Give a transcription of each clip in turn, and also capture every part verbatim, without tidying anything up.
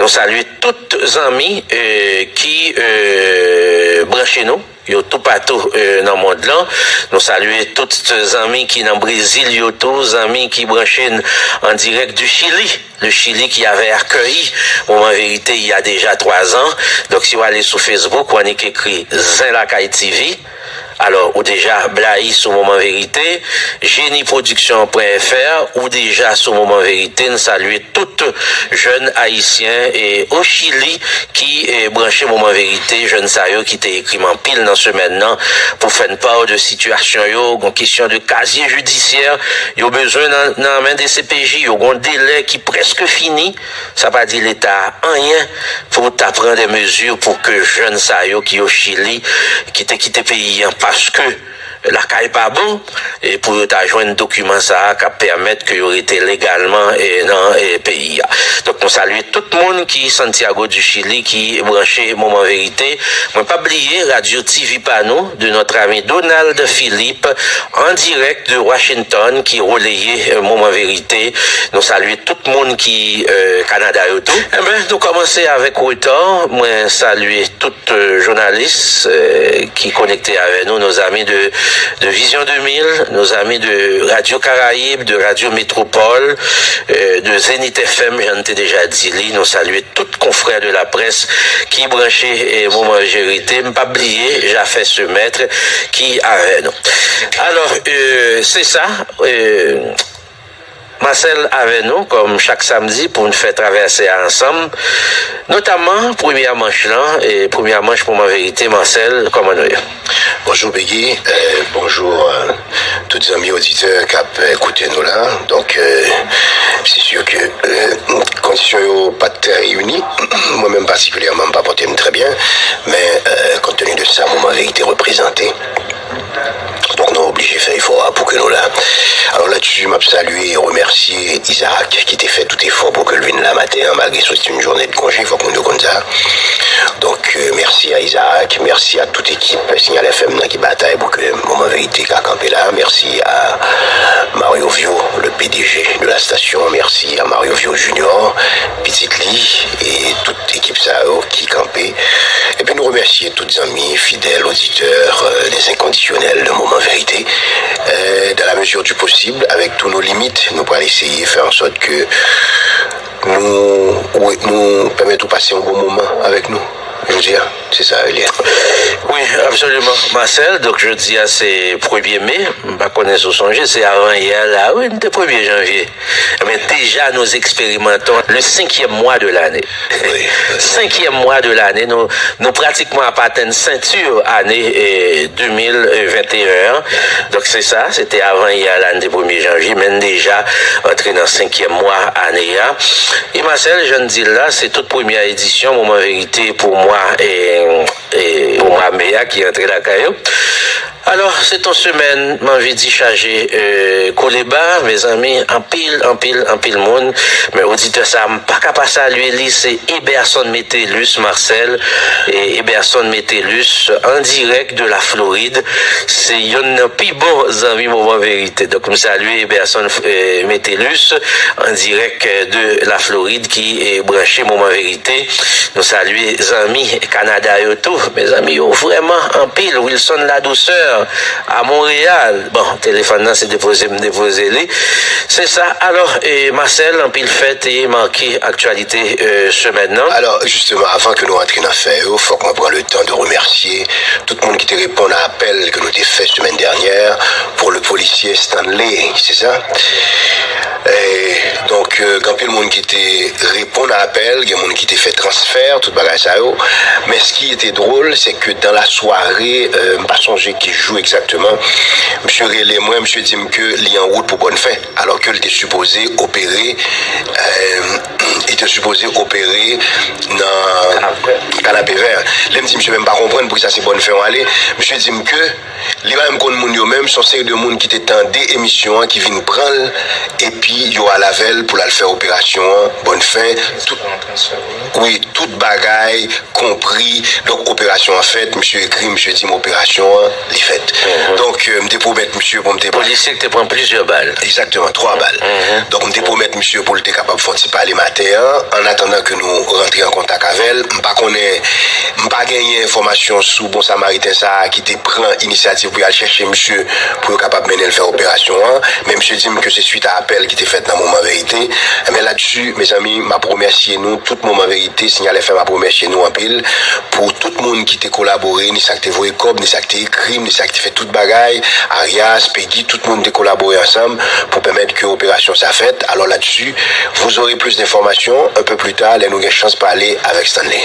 Nou salye tout zanmi, eh, ki, eh, branche nou. Yo toupatou, eh, nan mond lan. Nou salye tout zanmi ki nan Brezil yo tou, zanmi ki branche n an dirèk du Chili. Le Chili qui avait accueilli Moman Verite il y a déjà trois ans. Donk, si w ale sou Facebook, w annik ekri Zen Lakay T V. Alò, ou deja blayi sou Moman Verite, jeni pwodiksyon pwen F R, ou deja sou Moman Verite. N salye tout jèn ayisyen e o Chili ki, eh, branche Moman Verite, jèn sa yo ki te ekri m anpil nan semèn nan pou fè n pa de sitiyasyon yo, gon kesyon de kazye jidisyè, yo bezwen nan, nan men D C P J, yo gon delè ki prèske fini, sa pa di Leta anyen pou ta pran de mezi pou ke jèn sa yo ki o Chili, ki te kite peyi an paske lakay pa bon, e pou yo ta jwenn dokiman sa a k ap pèmèt ke yo rete legalman, e, nan, e, peyi a. Donk, nou salye tout moun ki Santiago du Chili, ki branche Moman Verite. Mwen p ap bliye radyo T V pa nou, de notre ami Donald Philippe, en direct de Washington, ki releye, eh, Moman Verite. Nou salye tout moun ki, eh, Kanada yo tou. Enben, nou kòmanse avèk reta. Mwen salye tout, eh, jounalis, eh, ki konekte avè nou, nos amis de, de Vision deux mille, nos amis de Radio Caraïbe, de Radio Métropole, eh, de Zenith F M, jan n te deja di li. Nou salye tout konfrè de la près ki branche, eh, Moman Verite. M p ap bliye Jafè Semètre ki avè nou. Alò, eh, se sa, eh, Marcel avè nou, kòm chak samdi, pou n fè travèse a ansanm, notamman premyè manch lan, e premyè manch Moman Verite. Marcel, kòman nou ye? Bonjou, Peggy. Euh, bonjou, euh, tout zanmi oditè k ap, euh, koute nou la. Donk, euh, se si ke, euh, kondisyon yo pa t trè reyini. Mwen menm patikilyèman, m pa pote m trè byen. Men, euh, kont teni de sa Moman Verite reprezante, donk, nou oblije fè efò a pou ke nou la. Alò, la, m ap salye e remèsye Isaac ki te fè tout efò pou ke l vin la maten an, malgre se te yon jounen de konje, fòk moun yo konn sa. Donk, euh, mèsi a Isaac, mèsi a tout ekip Signal F M nan ki batay pou ke Moman Verite ka kanpe la. Mèsi a Mario Vio, le P D G de la station. Mèsi a Mario Vio Junior, pitit li, e tout ekip sa yo ki kanpe. Epi nou remèsye tout zanmi fidèl, oditè, euh, les inconditionnels de Moman Verite. Euh, dans la mesure du possible, avec tous nos limites, nou pral eseye fè an sòt ke nou, nou pèmèt ou pase yon bon moman avèk nou jodi a. Se sa, Eliel. Wi, absoliman, Marcel. Donk, jodi a, se premye me. M pa konnen si w sonje, se avan yè la. Wi, n te premye janvye. Men deja, nous expérimentons le cinquième mois de l'année. Wi, wi. Senkyèm mwa de lane, nou, nou pratikman ap atenn senti ane, eh, de mil venteyen an. Donk, se sa, se te avan yè la, n te premye janvye, men n deja antre nan senkyèm mwa ane a. E Marcel, jan n di l la, se tout premyè edisyon Moman Verite pou mwa, eh, eh, pou mwa me a ki antre lakay yo. Alò, se t on semèn, m anvi di, chaje, eh, kouleba, mezanmi, anpil, anpil, anpil moun. Men oditè sa, m pa ka pa salye li, se Eberson Metellus Marcel. E Eberson Metellus, an dirèk de la Florid. Se youn nan pi bon zanmi Moman Verite. Donk, m salye Eberson, eh, Metellus, an dirèk, eh, de la Florid, ki, eh, branche Moman Verite. Nou salye zanmi Kanada yo tou. Mezanmi, yo vrèman anpil. Wilson Ladouceur a Monreyal. Bon, telefòn nan, se depoze m depoze li. Se sa. Alò, eh, Marcel, anpil fèt e make aktyalite, eh, semèn nan. Alò, jisteman, avan ke nou rantre nan fè yo, fòk mwen pran le tan de remèsye tout moun ki te reponn a apèl ke nou te fè semèn dènyè pou le polisye Stanley, se sa? E, donk, euh, gen anpil moun ki te reponn a apèl, gen moun ki te fè transfè, tout bagay sa yo. Men ce qui était drôle, c'est que dans la soirée, euh, m pa sonje ki jou egzakteman, misye rele mwen, misye di m ke li an wout pou Bòn Fen, alò ke l te sipoze opere, euh, li te sipoze opere nan Kanapevè. Lè m di misye, men m pa konprann poukisa se Bòn Fen w ale, misye di m ke li pa menm konn moun yo menm, se yon seri de moun ki te tande emisyon an ki vin pran l, epi yo al avè l pou l al fè operasyon an, Bòn Fen, tout. Wi, tout bagay konpri. Donk, operasyon an fèt, misye ekri, misye di m operasyon an, li fèt. Donk, euh, m te pwomèt misye pou m te... Polisye ki te pran plizyè bal. Egzakteman, twa bal. Donk, m te pwomèt misye pou l te kapab fè yon ti pale maten an, an atandan ke nou rantre an kontak avè l. M pa konnen, m pa genyen enfòmasyon sou Bon Samariten sa a ki te pran inisyativ pou y al chèche misye pou yo kapab mennen l fè operasyon an. Men misye di m ke se swit a apèl ki te fèt nan Moman Verite. Men ladsi, mezanmi, m ap remèsye nou tout Moman Verite, Signal F M ap remèsye nou anpil pou tout moun ki te kolabore, ni sa k te voye kòb, ni sa k te ekri m, ni sa k te fè tout bagay, Arias, Peggy, tout moun te kolabore ansanm pou pèmèt ke operasyon sa fèt. Alò ladsi, vous aurez plus d'informations un peu plus tard, lè nou gen chans pale avèk Stanley.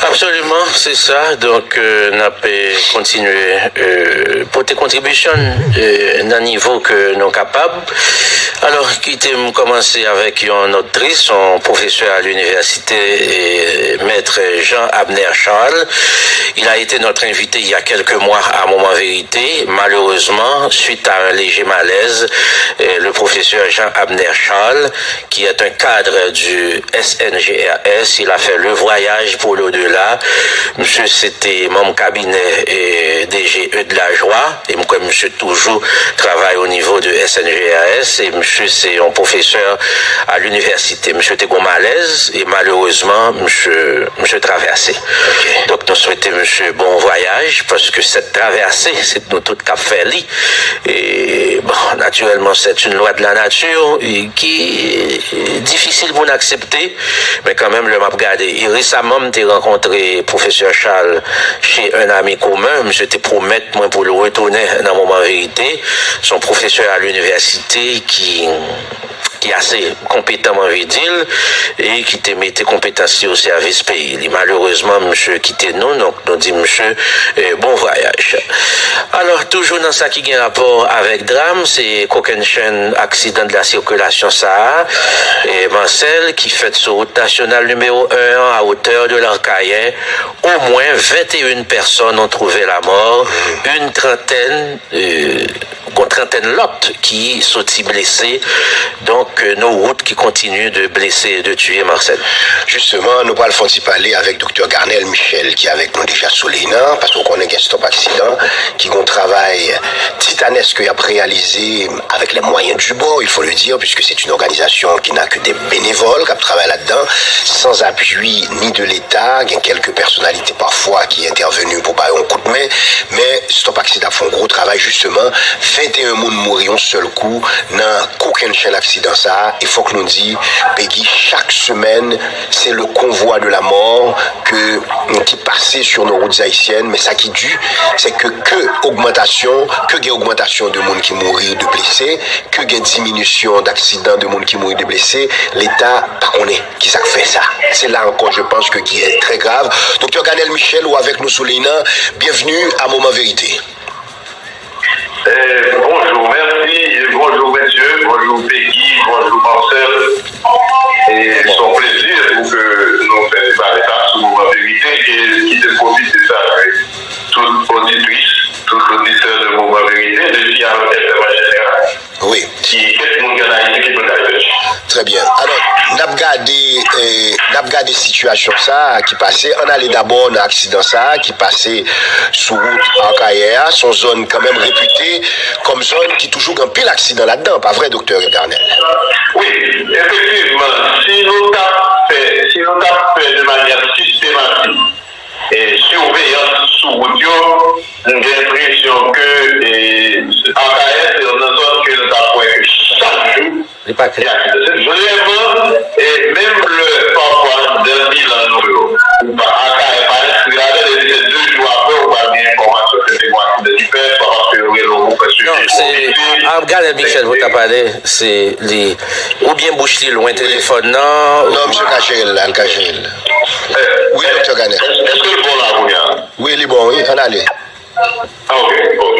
Absoliman, se sa. Donk, euh, n ap, euh, kontinye, euh, pote kontribisyon, euh, nan nivo ke nou kapab. Alò, kite m kòmanse avèk yon nòt tris, yon pwofesè a linivèsite, euh, Maître Jean Abner Charles. Il a été notre invité il y a quelques mois à Moment Vérité. Malheureusement, suite à un léger malaise, euh, le professeur Jean Abner Charles, qui est un cadre du S N G R S, il a fait le voyage pour l'au-delà. Misye se te manm kabinè, eh, D G Eudes Lajoie, e m kwè misye toujou travay o nivo de S N G R S, e misye se yon pwofesè a linivèsite. Misye te gon malèz, e malerezman, misye, misye travèse. Donk, nou swete misye bon vwayaj, paske sèt travèse, se nou tout k ap fè li. E, bon, naturellement, c'est une loi de la nature, e, ki, e, difisil pou n aksepte, men kanmenm, lè m ap gade, e resaman, m te rankontre pwofesè Charles chez un ami commun, misye te pwomèt mwen pou l retounen nan Moman Verite. Se yon pwofesè a linivèsite ki, ki ase konpetan, m anvi di l, e ki te mete konpetans li o sèvis peyi li. Malerezman, misye kite nou, donk nou di misye, eh, bon vwayaj. Alò, toujou nan sa ki gen rapò avèk dram, se kokennchenn aksidan de la sikilasyon sa a, eh, Marcel, ki fèt sou wout nasyonal nimewo en an, à hauteur de l'Arcahaie. Au moins vingt et une personnes ont trouvé la mort, une trentaine, euh, gon trantèn lòt ki soti blese. Donk, euh, nos routes qui continuent de blesser et de tuer, Marcel. Justement, nou pral fè yon ti pale avèk Doktè Garnel Michel, ki avèk nou deja sou liy nan, paske w konnen gen Stop Aksidan, ki gon travay titanèsk y ap reyalize avec les moyens du bord, il faut le dire, puisque c'est une organisation qui n'a que des bénévoles k ap travay ladan, sans appui ni de l'État, gen kèlke pèsonalite pafwa ki entèveni pou ba yo yon kout men, men Stop Aksidan ap fè yon gwo travay, jisteman, venteyen moun mouri yon sèl kou nan kokennchenn aksidan sa a, e fòk nou di, Peggy, chak semèn, c'est le convoi de la mort que, qui passe sur nos routes haïtiennes, men sa ki di, c'est que, que augmentation, que gen augmentation de moun ki mouri, de blese, ke gen diminisyon d'aksidan, de moun ki mouri, de blese, Leta pa konnen kisa k fè sa. C'est là encore, je pense, que qui est très grave. Doktè Garnel Michel, ou avèk nou sou liy nan. Bienvenue à Moment Vérité. Eh, bonjou, mèsi. Bonjou, mesye. Bonjou, Peggy. Bonjou, Marcel. E se yon plezi pou ke nou fè deba sa sou Moman Verite e ki te pwofite salye tout oditris, tout oditè de Moman Verite, de Signal F M an jeneral. Wi. Ki kèk moun ki ann Ayiti ki pral fè. Trè byen. Alò, n ap gade, eh, n ap gade sitiyasyon sa a ki pase. Ann ale dabò nan aksidan sa a ki pase sou wout Akayè a. Se yon zòn kanmenm repite kòm zòn ki toujou gen anpil aksidan ladan, pa vre, Doktè Garnel? Wi, efektivman, si nou t ap fè, si nou t ap fè de manyè sistematik, e, siveyans sou wout yo, m gen enpresyon ke, e, Akayè se youn nan zòn ke nou t ap wè ke chak jou, li pa klè. Vrèman, e, menm lè pafwa nan bilan nou yo, ou pa, Akayè pa enskri ladan, epi se de jou apre, ou pral gen enfòmasyon ke se yon aksidan ki fèt, pa paske yo rele w pou fè swivi. Non, se Garnel Michel ou t ap pale, se li. Oubyen bouch li lwen telefòn nan. Non, misye ka jere l la, l ka jere l. Wi, Doktè Garnel. Èske l bon la kounye a? Wi, li bon, wi. Ann ale. Ok, ok.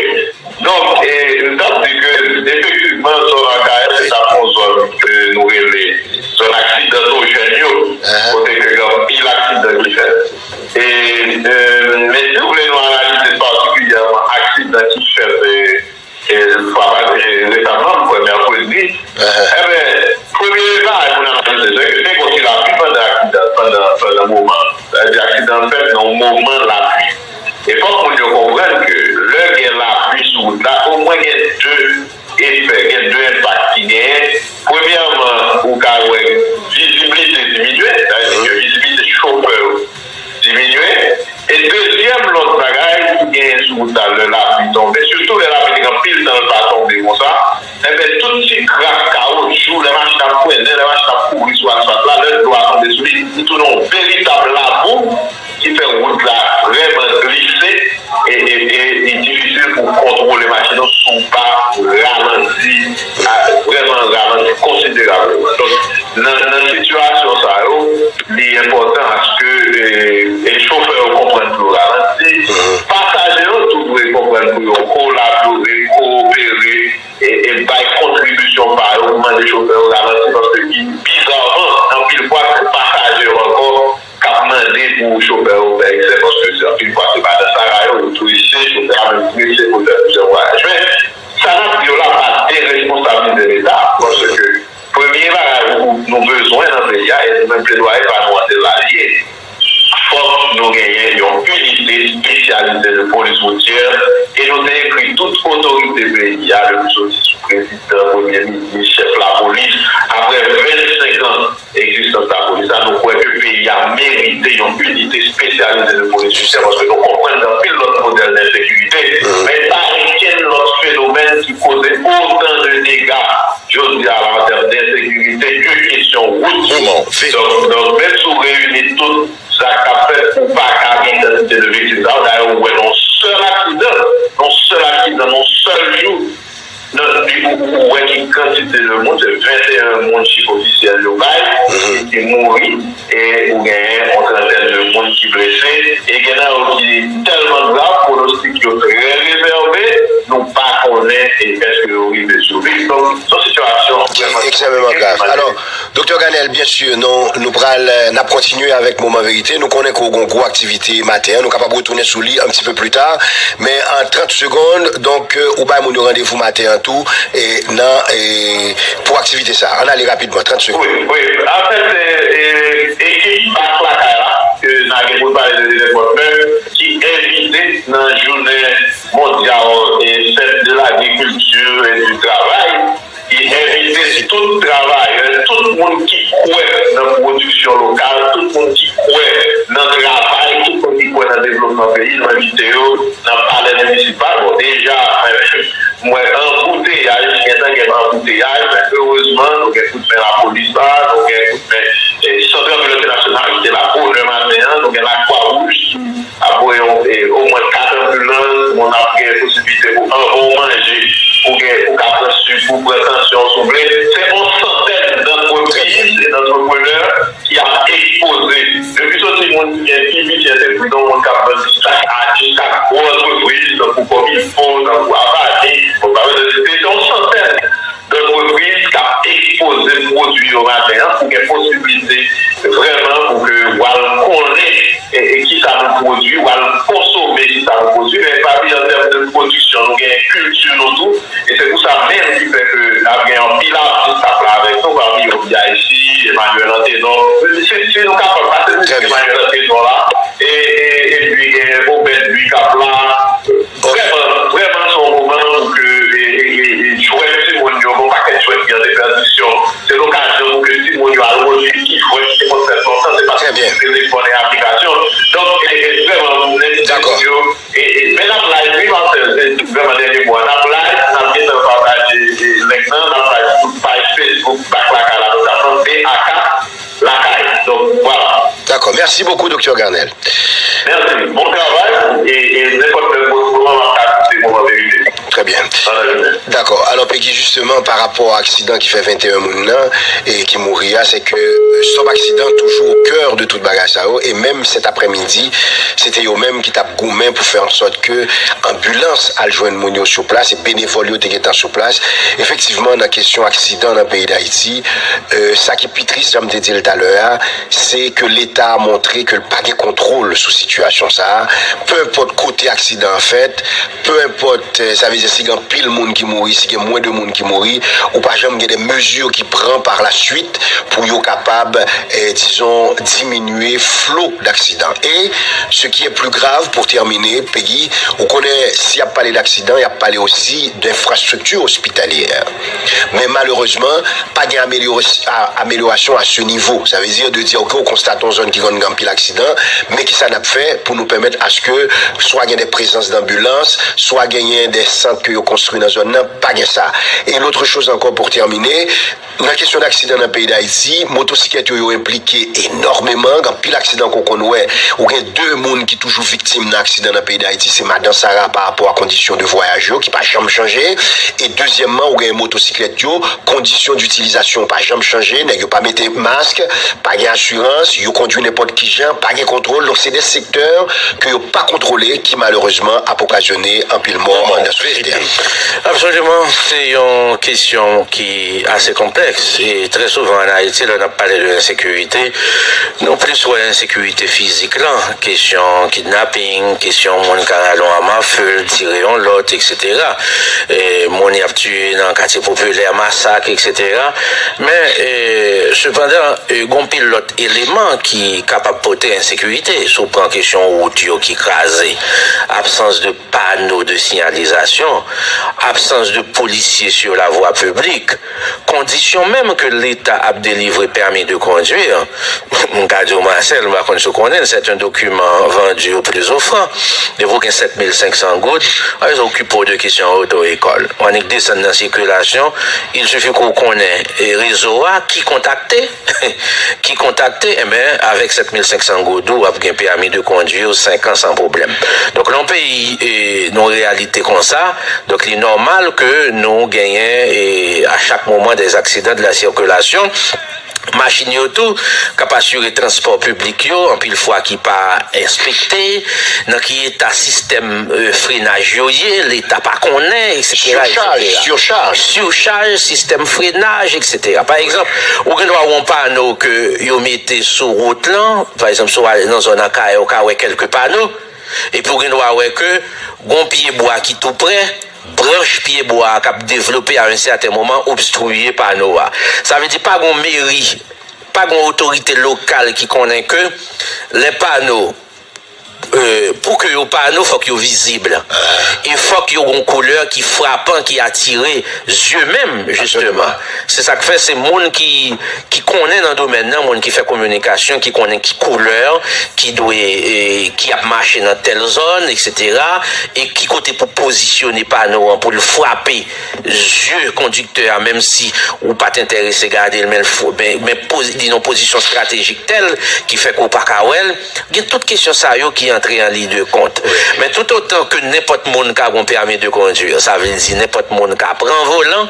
Donk, e, m t ap di ke, efektivman, zòn Akayè, se t ap yon zòn ke nou rele zòn aksidantojèn yo, kote ke gen anpil aksidan ki fèt. E, e, men si w vle nou analize patikilyèman aksidan ki fèt, e, e, pa, e, resaman, m kwè mèkredi. Enben, premye bagay pou n analize, se ke te gen yon ti lapli pandan aksidan, pandan, pandan moman. Sa vle di aksidan an fèt nan yon moman lapli. E fòk moun yo konprann ke lè gen lapli sou wout la, omwen gen de efè, gen de enpak ki genyen. Premyèman, ou ka wè vizibilite diminye, sa vle di ke vizibilite chofè yo diminye. E dezyèm lòt bagay ki genyen sou wout la lè lapli tonbe, sitou lè lapli te gen anpil tan l pa tonbe konsa, enben, tout ti krak kawotchou, lè machin ap pwennen, lè machin ap kouri sou asfalt la, lè dlo a tonbe sou li, li tounen yon veritab labou ki fè wout la vrèman glise e, e, e li difisil pou kontwole machin nan si w pa ralanti, a, vrèman ralanti konsiderableman. Donk, nan, nan sitiyasyon sa yo, li enpòtan aske e, e chofè yo konprann pou yo ralanti, pasaje yo tou dwe konprann pou yo kolabore, kowopere, e, e bay kontribisyon pa yo pou mande chofè yo ralanti, paske ki bizarman, anpil fwa, se pasaje yo ankò k ap mande pou chofè yo fè eksè, paske se anpil fwa se madan sara yo, yo prese, chofè a menm prese pou l fè plizyè vwayaj. Men, sa n ap di yo la pa deresponsabilize Leta, paske premye bagay nou, nou bezwen nan peyi a, e nou menm plèdwaye pa nou an se la l ye. Fòk nou genyen yon inite espesyalize de polis woutyè e nou te ekri tout otorite peyi a, depi soti sou prezidan, premye minis, chèf lapolis. Apre vennsenk an egzistans lapolis la, nou kwè ke peyi a merite yon inite espesyalize de polis woutyè paske nou konprann gen anpil lòt modèl de ensekirite, men pa okenn lòt fenomèn ki koze otan de dega jodi a la an tèm de ensekirite ke kesyon wout yo. Donk, donk, menm si w reyini tout sa k ap fèt, ou pa ka gen kantite de viktim sa yo. Dayè, ou wè nan yon sèl aksidan, nan yon sèl aksidan, nan yon sèl jou, nan, ou, ou, ou wè ki kantite de moun, se venteyen moun chif ofisyèl yo bay, ki mouri, e ou genyen yon trantèn de moun ki blese, e gen nan yo ki tèlman grav, pwonostik yo trè rezève, nou pa konnen e èske yo rive siviv. Donk, se yon sitiyasyon vrèman ekstrèmeman grav. Alò, Doktè Garnel, byen si, nou, nou pral, euh, n ap kontinye avèk Moman Verite. Nou konnen ke w gen yon gwo aktivite maten an. Nou kapab retounen sou li un petit peu plus tard. Men an trant segonn, donk, euh, ou bay moun yo randevou maten an tou, e nan, e, pou aktivite sa. Ann ale rapidman, trant segonn. Wi, wi. Anfèt, e, e, ekip Bak Lakay la, ke n a gen pou n pale de Dezen Pòtnè, ki envite nan jounen mondyal e fèt de lagrikilti e di travay, ki envite tout travayè, tout moun ki kwè nan pwodiksyon lokal, tout moun ki kwè nan travay, tout moun ki kwè nan devlopman peyi, nou envite yo nan palè minisipal. Bon, deja, mwen, anbouteyaj, gentan gen anbouteyaj, men erezman, nou gen koutmen lapolis la, nou gen koutmen, e, Sant Trankilte Entènasyonal ki te la bonè maten an, nou gen Lakwa Wouj ki ap voye yon, e, omwen kat anbilans, moun ap gen posiblite pou anvan w manje, ou gen, ou ka pran sik, ou pran tansyon, si w vle. Se yon santèn dantrepriz e dantreprenè ki ap ekspoze. Depi soti moun ki gen pi piti antrepriz, yon moun k ap vann pistach, a jiska gwo antrepriz, tankou Kòmifò, tankou Avani, bon, pa bezwen site, se yon santèn dantrepriz k ap ekspoze pwodui yo maten an pou gen posiblite vrèman pou ke w al konnen e, e kisa nou pwodui, w al konsome kisa nou pwodui, men pa bliye an tèm de pwodiksyon, nou gen kilti nou tou, e se pou sa menm ki fè ke n ap gen anpil atis k ap la avèk nou, pami yo B I C, Emmanuel Antenor, si, si nou kapab pase mizik Emmanuel Antenor la, e, e, epi gen Obed Louis k ap la, Vrèman, vrèman, se yon moman pou ke, e, e, e, e, jwèt timoun yo, gon pakèt jwèt ki an depèdisyon. Se lokazyon pou ke timoun yo al rejwi ki jwèt ki te konn fèt lontan, se pa telefòn e aplikasyon. Donk, e, e, vrèman, nou envite timoun yo, e, e, men n ap live, wi, Marcel, se vrèman dènye mo a. N ap live, n ap gentan pataje, e, link nan, n ap live sou paj Facebook Bak Lakay la, notèman B A K Lakay. Donk, vwala. Dakò. Mèsi bokou, Doktè Garnel. Mèsi. Bon travay. E, e nenpòt lè, bon, bon, m ap ka koute Moman Verite. Trè byen. Dakò. Alò, Peggy, jisteman, pa rapò a aksidan ki fè venteyen moun nan e ki mouri a, se ke, euh, Stop Accident, toujours au cœur de tout bagay sa yo, e menm sèt aprèmidi, se te yo menm ki t ap goumen pou fè an sòt ke anbilans al jwenn moun yo sou plas, e benevòl yo te gentan sou plas. Efektivman, nan kesyon aksidan nan peyi Dayiti, euh, sa ki pi tris, jan m te di l talè a, se ke Leta a montre ke l pa gen kontwòl sou sitiyasyon sa a. Pe enpòt kote aksidan an fèt, pe enpòt, euh, sa vle di si gen anpil moun ki mouri, si gen mwens de moun ki mouri, ou pa janm gen de mezi ki pran par la suite pou yo kapab, eh, dizon, diminye flo d'aksidan. E, ce qui est plus grave, pour terminer, Peggy, ou konnen, si y ap pale d'aksidan, y ap pale osi d'infrastructures hospitalières. Men malerezman, pa gen amelyora-, a-, amelyorasyon a se nivo. Sa vle di, de dire ke ou konstate yon zòn ki konn gen anpil aksidan, men ki sa n ap fè pou nou pèmèt aske swa gen de prezans danbilans, swa genyen de sant ke yo konstwi nan zòn nan, pa gen sa. E lòt choz ankò pou tèmine, nan kesyon d'aksidan nan peyi Dayiti, motosiklèt yo, yo enplike enòmeman. Gen anpil aksidan ke w konn wè, ou gen de moun ki toujou viktim nan aksidan nan peyi Dayiti, se madan Sara pa rapò a kondisyon de vwayaj yo ki pa janm chanje. E dezyèmman, ou gen motosiklèt yo, kondisyon ditilizasyon pa janm chanje, nèg yo pa mete mask, pa gen asirans, yo kondwi nenpòt ki jan, pa gen kontwòl. Donk, se de sektè ke yo pa kontwole ki malerezman ap okazyone anpil mò anndan sosyete a. Absoliman, se yon kesyon ki ase konplèks. E trè souvan ann Ayiti, lè n ap pale de ensekirite, nou plis wè ensekirite fizik lan, kesyon kidnaping, kesyon moun ka rale yon am a fe, l tire yon lòt, etsetera. E, moun y ap tiye nan katye popilè, masak, etsetera. Men, e, sepandan, e, gon pil lòt eleman ki kapab pote ensekirite. Si w pran kesyon wout yo ki kraze, absans de pano de siyalizasyon, absans de polisye sur la voie publique, kondisyon menm ke Leta ap delivre pèmi de kondwi, m ka di w, Marcel, m pa konn si w konnen l, c'est un document vendu au plus offrant. Depi w gen sèt mil senk san goud, pa bezwen okipe w de kesyon oto-ekòl. Ou annik desann nan sikilasyon, il suffit ke w konnen, e, rezo a, ki kontakte, ki kontakte, enben, avèk sèt mil senk san goud ou, w ap gen pèmi de kondwi w senk an san pwoblèm. Donk, nan yon peyi, e, nan yon reyalite konsa, donk, li nòmal ke nou genyen, e, a chak moman, des accidents de la circulation. Machin yo tou k ap asire transpò piblik yo, anpil fwa ki pa enspekte, nan ki eta sistèm, e, frenaj yo ye, Leta pa konnen, etsetera, etsetera. Surcharge, surcharge. Surcharge, sistèm frenaj, etsetera. Pa egzanp, ou gen dwa wè yon pano ke yo mete sou wout lan, pa egzanp, si w ale nan zòn Akayè, ou ka wè kèlke pano, epi ou gen dwa wè ke gon pye bwa ki tou prè, branch pye bwa a k ap devlope a yon sèten moman obstriye pano a. Sa vle di pa gon meri, pa gon otorite lokal ki konnen ke lè pano, e, pou ke yo pano, fòk yo vizib. E fòk yo gon koulè ki frapan, ki atire zye menm, jisteman. Se sa k fè se moun ki, ki konnen nan domèn nan, moun ki fè kominikasyon, ki konnen ki koulè ki dwe, e, ki ap mache nan tèl zòn, etsetera, e ki kote pou pozisyone pano an pou l frape zye kondiktè a, menm si ou pa t enterese gade l, men l fou, men, men pozi-, li nan pozisyon estratejik tèl ki fè ke w pa ka wè l. Gen tout kesyon sa yo ki antre an liy de kont. Men tout otan ke nenpòt moun ka gon pèmi de kondwi, sa vle di nenpòt moun ka pran volan,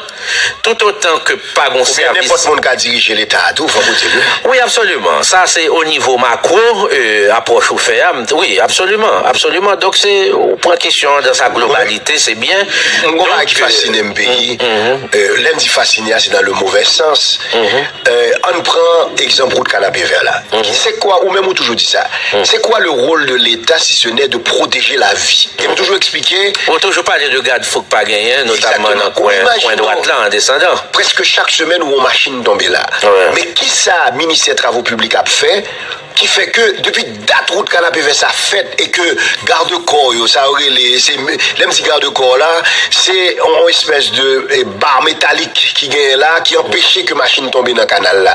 tout otan ke pa gon sèvis. Oubyen nenpòt moun ka dirije Leta a tou, fòk ou di l wi. Wi, absoliman. Sa se o nivo makwo, e, apwòch ou fè a. M-, wi, absoliman, absoliman. Donk, se, ou pran kesyon an dan sa globalite, se byen. M gon bagay ki fascine m, Peggy. E, lè m di fascine a, se dans le mauvais sens. E, ann pran egzanp wout Kanapevè la. C'est quoi, ou menm ou toujou di sa, c'est quoi le rôle de l'État si ce n'est de protéger la vie? E m toujou eksplike. Ou toujou pale de gad fou k pa genyen, notamman nan kwen, kwen dwat la, an desandan. Prèske chak semèn ou yon machin tonbe la. Men kisa ministè travo piblik ap fè ki fè ke depi dat wout Kanapevè sa fèt e ke gadkò yo, sa yo rele, se, lè m di gadkò la, se yon espès de, e, ba metalik ki genyen la, ki anpeche ke machin tonbe nan kanal la.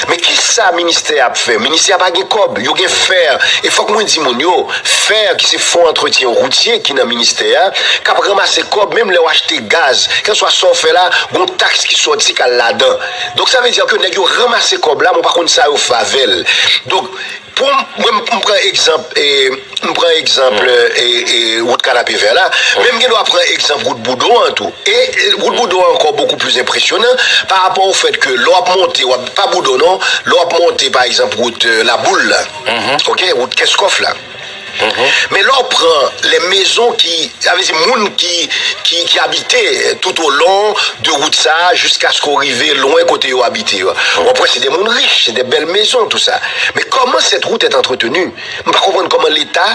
Men kisa ministè a ap fè? Ministè a pa gen kòb, yo gen fè. E fòk mwen di moun yo, fè ki se Fonds Entretien Routier ki nan ministè a, k ap ranmase kòb, menm lè w achte gaz, kèlkeswa sa w fè la, gon taks ki sòti k al ladan. Donk, sa vle di ke nèg yo ranmase kòb la, men w pa konn sa yo fè avè l. Donk, pou m, mwen, m pran egzanp, e, m pran egzanp, e, e, wout Kanapevè la, men m gen dwa pran egzanp wout Boudon an tou. E, e, wout Boudon an ankò bokou pli enpresyonan pa rapò o fèt ke lè w ap monte, w ap, pa Boudon non, lè w ap monte, pa egzanp, wout, e, Laboul la, oke, wout Kenskòf la. Men lè w pran lè mezon ki, sa vle di moun ki, ki, ki abite tout o lon de wout sa a, jiskaske w rive lwen kote yo abite yo, w ap wè se de moun rich, se de bèl mezon, tou sa. Men kòman cette route est entretenue? M pa konprann kòman Leta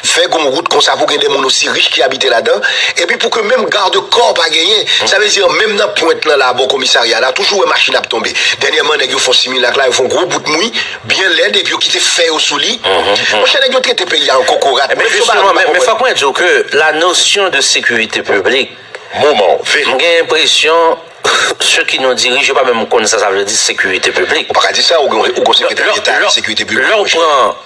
fè gon wout konsa pou gen de moun osi rich ki abite ladan, epi pou ke menm gad kò pa genyen. Sa vle di, menm nan pwent lan la, bò komisarya la, toujou wè machin ap tonbe. Dènyèman, nèg yo fè yon similak la, yo fè yon gwo bout mwi, byen lèd, epi yo kite fè yo sou li. Monchè, nèg yo trete peyi a an kokorat. Ebyen, jisteman, men, men fòk mwen di w ke la notion de sécurité publique, moman, m gen enpresyon, ceux qui nous dirigent, yo pa menm konn sa sa vle di sécurité publique. Ou pa ka di sa, ou gen, ou gen sekretè deta a la sekirite piblik, monchè. Lè w pran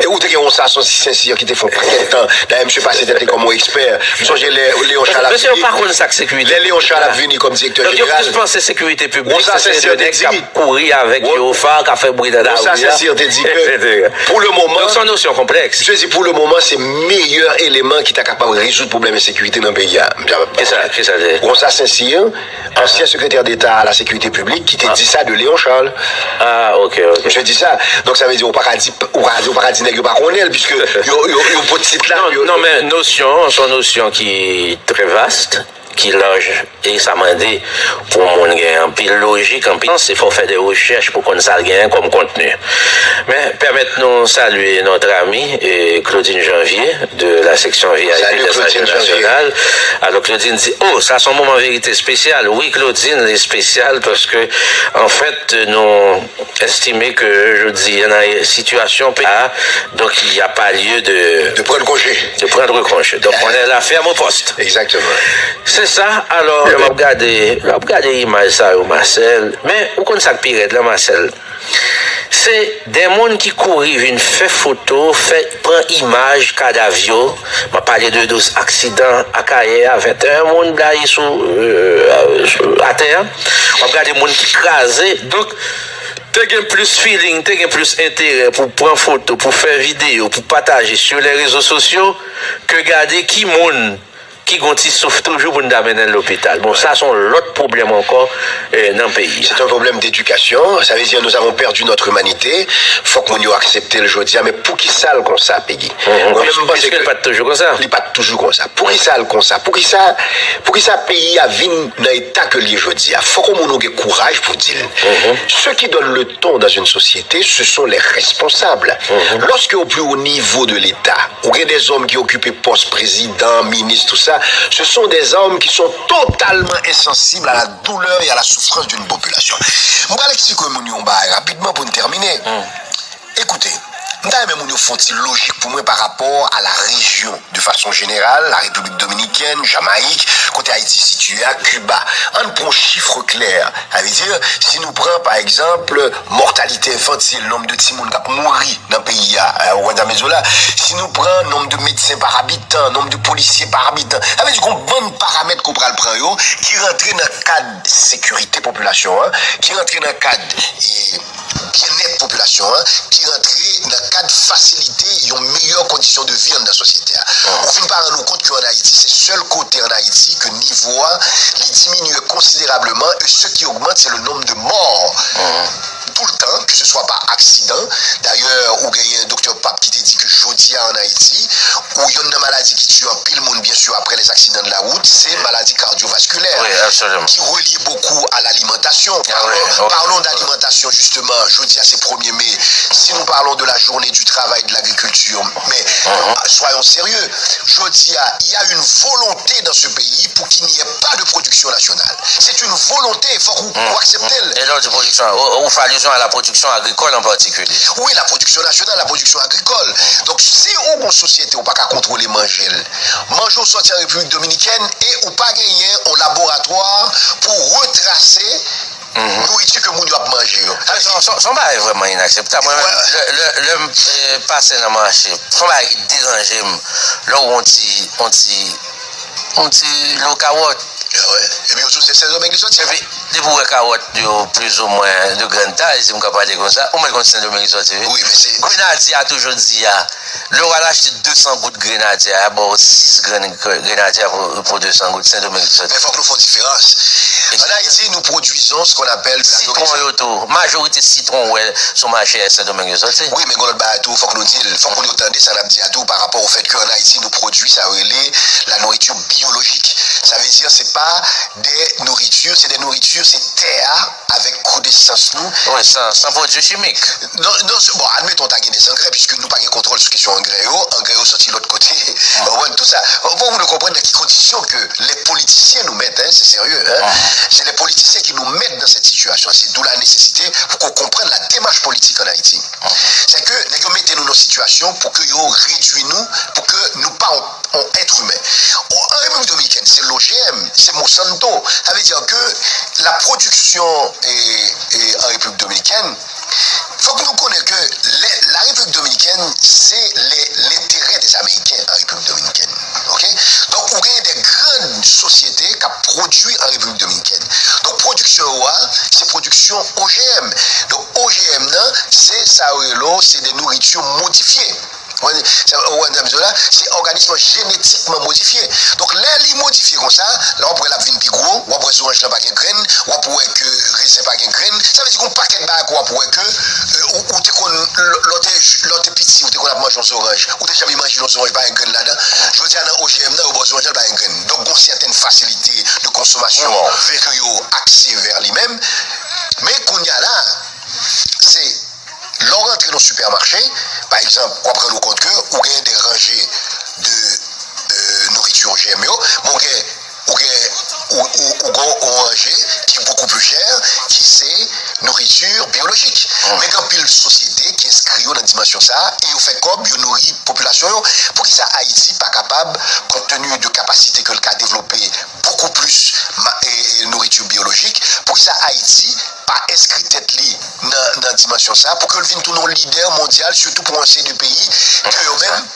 E ou te gen yon Sason Sensir ki te fè yon pakèt tan. Dayè, misye pase tèt li kòm yon ekspè. M sonje lè Leon Charles ap vini. Mesye yo pa konn sa k sekirite piblik la. Lè Leon Charles ap vini kòm direktè jeneral, yo plis panse sekirite piblik se de nèg k ap kouri avèk Geoffar, k ap fè bri nan lari a, etsetera. Donk, se yon nosyon konplèks. Misye di, pou le moman, se meyè eleman ki ta kapab rezoud pwoblèm ensekirite nan peyi a. Kisa, kisa l te? Gonsa Sensir, ansyen sekretè deta a la sekirite piblik, ki te di sa de Leon Charles. Ah, ok, ok. Misye di sa. Donk, sa vle di, ou pa ka di, ou pa ka di, ou pa ka di nèg yo pa konnen l, piske yo, yo, yo pot tit la. Non, non, men nosyon an, se yon nosyon ki trè vast, ki laj, e sa mande pou yon moun gen anpil lojik, anpil sans, e fò w fè de rechèch pou konn sa l genyen kòm kontni. Men, pèmèt nou salye notre ami, eh, Claudine Janvier, de la section V I P des radios nationales. Alò, Claudine di, oh, sa se yon moman verite espesyal. Wi, Claudine, li espesyal paske, anfèt, nou estime ke jodi a, nan sitiyasyon peyi a, donc, il n'y a pas lieu de, de prendre congé. De prendre congé. Donc, on est là, ferme au poste. Exactement. Se sa, alò, m ap gade, m ap gade imaj sa yo, Marcel. Men, ou konn sa k pi rèd la, Marcel? Se de moun ki kouri vin fè foto, fè, pran imaj kadav yo. M ap pale de, de aksidan Akayè a, venteyen moun blayi sou, euh, sou, atè a. W ap gade moun ki kraze. Donk, te gen plis feeling, te gen plis enterè pou pran foto, pou fè videyo, pou pataje sur les réseaux sociaux, ke gade ki moun ki gon ti souf toujou pou n ta mennen l lopital. Bon, sa se yon lòt pwoblèm ankò, eh, nan peyi a. C'est un problème d'éducation. Ça veut dire nous avons perdu notre humanité. Fòk moun yo aksepte l jodi a. Men poukisa l konsa, Peggy? Mwen menm, m panse ke li pa t toujou konsa. Li pa t toujou konsa. Poukisa l konsa? Poukisa, poukisa peyi a vin nan eta ke l ye jodi a? Fòk yon moun ou gen kouraj pou di l. Ce qui donne le ton dans une société, ce sont les responsables. Lorsque au plus haut niveau de l'État, ou gen des hommes qui occupent poste président, ministre, tout ça, ce sont des hommes qui sont totalement insensibles à la douleur et à la souffrance d'une population. M pral eksplike moun yo yon bagay rapidman pou n tèmine. Ekoute, m ta renmen moun yo fè yon ti lojik pou mwen pa rapò a la rejyon, de fason jeneral, la Repiblik Dominikèn, Jamayik, kote Ayiti sitiye a, Kiba. Ann pran yon chif klè. Sa vle di, si nou pran, pa egzanp, mòtalite enfantil, nonb de timoun k ap mouri nan peyi a, eh, ou konn sa m vle di w la, si nou pran nonb de medsen pa abitan, nonb de polisye pa abitan, sa vle di gon bann paramèt ke w pral pran yo ki rantre nan kad sekirite popilasyon an, ki rantre nan kad, eh, byennèt popilasyon an, ki rantre nan kad fasilite yon meyè kondisyon de vi anndan sosyete a. Ou fin pa rann ou kont ke ann Ayiti, se sèl kote ann Ayiti ke nivo a, li diminye konsiderableman, e ce qui augmente, c'est le nombre de morts. Tout le temps, que ce soit par accident. Dayè, ou genyen Doktè Pap ki te di ke jodi a ann Ayiti, ou yonn nan maladi ki tiye anpil moun, byen si, apre les accidents de la route, se maladi kardyovaskulè, ki relye bokou a lalimantasyon. Parlons, parlons d'alimentation, justement. Jodi a, se premye me. Si nous parlons de la journée du travail, de l'agriculture, mais, euh, soyons sérieux. Jodi a, il y a une volonté dans ce pays pour qu'il n'y ait pas de production nationale. C'est une volonté, fòk ou, ou aksepte l. E lè w di pwodiksyon, ou, ou fè alizyon a la pwodiksyon agrikòl an patikilye. Wi, la production nationale, la production agricole. Donk, si ou gon sosyete, ou pa ka kontwole manje l, manje w sòti an Repiblik Dominikèn e ou pa genyen yon laboratwa pou retrase nouriti ke moun yo ap manje yo. Se, se, se, se yon bagay vrèman inakseptab. Mwen menm, lè, lè, lè m, eh, pase nan mache, se yon bagay ki deranje m. Lè w wè yon ti, yon ti, yon ti lo kawòt. Ah ouais. Epi yo di w se Sendomeng li soti. Epi, depi w wè kawòt yo plizoumwen de grann tay, si m ka pale konsa, ou mèt konn Sendomeng li soti, wi. Wi, men se grenadye a toujou di a, lè w al achte de san goud grenadye a, y a ba w sis grenn gre-, grenadye a pou, pou de san goud, Sendomeng li soti. Men fòk nou fè yon diferans. An Ayiti, nou pwodwizon ce qu'on appelle de la nourriture. Sitwon yo tou. Majorite sitwon ou wè sou mache Sendomeng yo soti. Wi, men gen lòt bagay tou, fòk nou di l. Fòk moun yo tande sa n ap di a tou pa rapò au fait que an Ayiti, nou pwodui sa yo rele la nourriture biologique. Sa vle di, se pa de nourriture, se de nourriture, se tè a avèk konesans nou. Wi, san, san pwodui chimik. Non, non, se, bon, admettons, ta gen des engrais, puisque nou pa gen kontwòl sou kesyon angrè yo, angrè yo soti lòt kote. Ou konprann tout sa. Fòk nou konprann nan ki kondisyon ke les politiciens nous mettent, hein, c'est sérieux, hein. C'est les politiciens qui nous mettent dans cette situation. C'est d'où la nécessité pour qu'on comprenne la démarche politique en Haïti. C'est que nèg yo mete nou nan sitiyasyon pou ke yo redui nou, pou ke nou pa yon, yon être humain. An Repiblik Dominikèn, se l'O G M, se Monsanto. Sa vle di ke la pwodiksyon e, e, an Repiblik Dominikèn, fòk nou konnen ke lè, la Repiblik Dominikèn, se lè, lenterè dè Ameriken an Repiblik Dominikèn. Oke? Donk, ou gen de grann sosyete k ap pwodui an Repiblik Dominikèn. Donk, pwodiksyon yo a, se pwodiksyon O G M. Donk, O G M nan, se sa yo rele, se de nourriture modifiée. Ou wè, sa, ou wè, sa m di w la, se òganis jenetikman modifye. Donk, lè li modifye konsa, la w ap wè l ap vin pi gwo, w ap wè zoranj lan pa gen grenn, w ap wè ke rezen pa gen grenn. Sa vle di gen yon pakèt bagay ke w ap wè ke, euh, ou, ou te konn, lè, lè w te, lè w te piti, ou te konn ap manje yon zoranj, ou te janm imajine yon zoranj pa gen grenn ladan. Jodi a, nan O G M nan, yo ba w zoranj lan pa gen grenn. Donk, gen yon sètèn fasilite de konsommasyon ke yo akse vè li menm. Men kounye a la, se lè w rantre nan sipèmache, pa egzanp, w ap rann ou kont ke ou gen de ranje de, euh, nouriti O G M yo, men ou gen, ou gen, ou, ou, ou gen yon ranje ki bokou pli chè, ki se nouriti biyolojik. Men gen anpil sosyete ki enskri yo nan dimansyon sa a, e yo fè kòb, yo nouri popilasyon yo. Poukisa Ayiti pa kapab, compte tenu de kapasite ke l ka devlope bokou plis ma-, e, e, nouriti biyolojik, poukisa Ayiti pa enskri tèt li nan, nan dimansyon sa a pou ke l vin tounen yon lidè mondyal, sitou pou yon seri de peyi ke yo menm,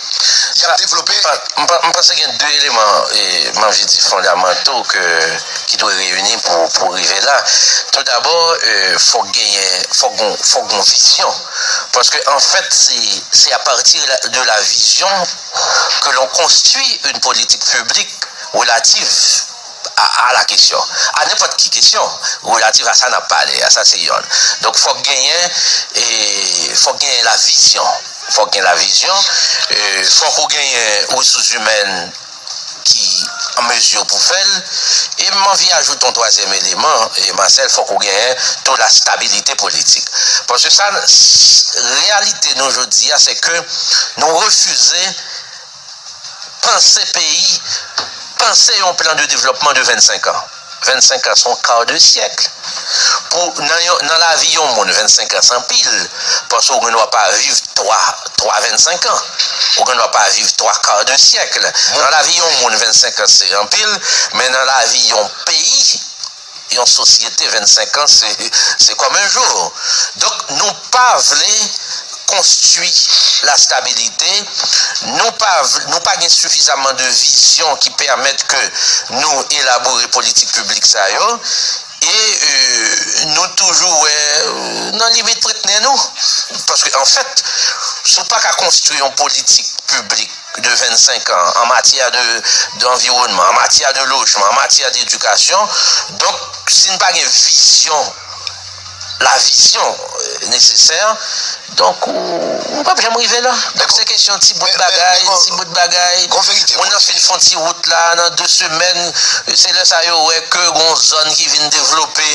y ap devlope. M pa, m pa, m panse gen de eleman, e, m anvi di fondamanto ke, ki dwe reyini pou, pou rive la. Toudabò, e, fòk genyen, fòk gon, fòk gon vizyon. Paske, anfèt, se, se à partir de la vision que l'on construit une politique publique relative à, à la question, à n'importe qui question relative à sa n ap pale a, sa se yonn. Donk, fòk genyen, e, fòk genyen la vision. Fòk gen la vision, e, fòk ou genyen ressources humaines ki an mezi pou fè l. E m anvi ajoute yon twazyèm eleman, e, Marcel, fòk ou genyen tou la stabilité politique. Paske sa, s-, reyalite nou jodi a, se ke nou refize panse peyi, panse yon plan de développement de vennsenk an. Vennsenk an, se yon ka de syèk. Pou, nan yon, nan lavi yon moun, vennsenk an, se anpil. Paske ou gen dwa pa viv twa, twa vennsenk an. Ou gen dwa pa viv twa ka de syèk. Nan lavi yon moun, vennsenk an, se anpil. Men nan lavi yon peyi, yon sosyete, vennsenk an, se, se comme un jour. Donk, nou pa vle konstwi la stabilite, nou pa, nou pa gen sifizaman de vizyon ki pèmèt ke nou elabore politik piblik sa yo, e, e, nou toujou wè, e, nan limit prèt nen nou. Paske, anfèt, si w pa ka konstwi yon politik piblik de vennsenk an, an matyè de, de anviwònman, an matyè de lojman, an matyè de edikasyon, donk, si n pa gen vizyon, la vizyon, e, nesesè, donk, ou, ou p ap janm rive la. Donk, se kesyon ti bout bagay, ti bout bagay. Moun nan fin fè yon ti wout la, nan de semèn, se lè sa yo wè ke gon zòn ki vin devlope,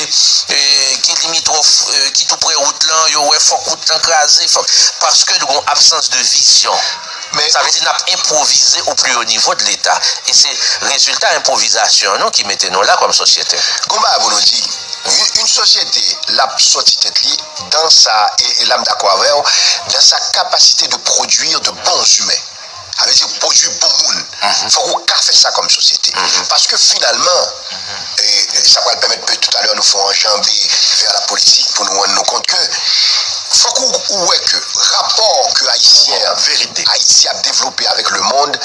e, ki limitwòf, e, ki tou prè wout lan, yo wè fòk wout lan kraze, fòk, paske gon absans de vizyon. Sa vle di n ap enpwovize au plus haut niveau de l'État. E se rezilta enpwovizasyon nou ki mete nou la kòm sosyete. Gon bagay pou nou di, yon, yon sosyete, l ap sòti tèt li dans sa, e, e la m dakò avè w, dans sa capacité de produire de bons humains. Sa vle di pwodui bon moun. Fòk ou ka fè sa kòm sosyete. Paske finalman, e, e sa pral pèmèt, talè nou fè yon anjanbe vè la politik pou nou rann nou kont ke fòk ou, ou wè ke rapò ke Ayisyen, Ayiti ap devlope avèk lemonn,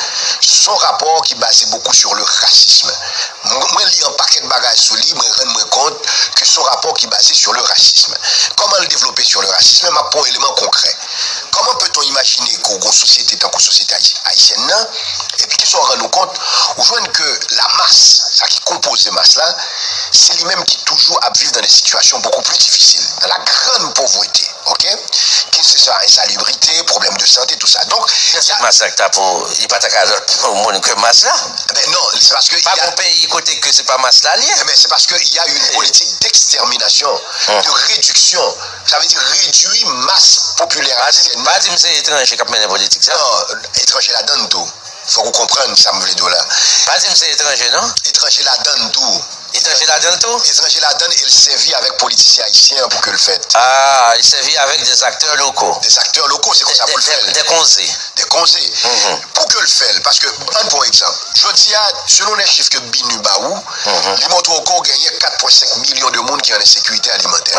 se yon rapò ki baze bokou sur le racisme. Mwen, mwen li yon pakèt bagay sou li, mwen rann mwen kont ke se yon rapò ki baze sur le racisme. Kòman l devlope sur le racisme? M ap pran yon eleman konkrè. Kòman peut-on imaginer ke w gen yon sosyete tankou sosyete ayi-, ayisyèn nan, epi kisa w rann ou kont, ou jwenn ke la masse, sa ki konpoze mas la, se li menm ki toujou ap viv dans des situations beaucoup plus difficiles, dans la grande pauvreté, ok? Ke se swa ensalibrite, pwoblèm de sante, tout sa. Donk, Kèk mas la k ta pou, li pa ta ka lòt moun ke mas la? Ben non, c'est parce que Pa gon peyi kote ke se pa mas la li ye. Eh ben, c'est parce qu'il y a une politique d'extermination, de réduction. Ça veut dire réduire masse populaire Pa di m, haïtienne. Pa di m se etranje k ap mennen politik sa. Non, étranger ladan tou. Fòk ou konprann sa m vle di w la. Pa di m se etranje non. Étranger ladan tou. Etranje ladan l tou. Étranger ladan e l sèvi avèk politisyen ayisyen an pou ke l fèt. Ah, li sèvi avèk des acteurs locaux. Des acteurs locaux, se konsa pou l fè l. Des konze. Des konze. Pou ke l fè l, paske, ann pran egzanp, jodi a, selon les chiffres ke BINUH ba ou, li montre w ke w genyen kat pwen senk milyon de moun ki an ensekirite alimantè.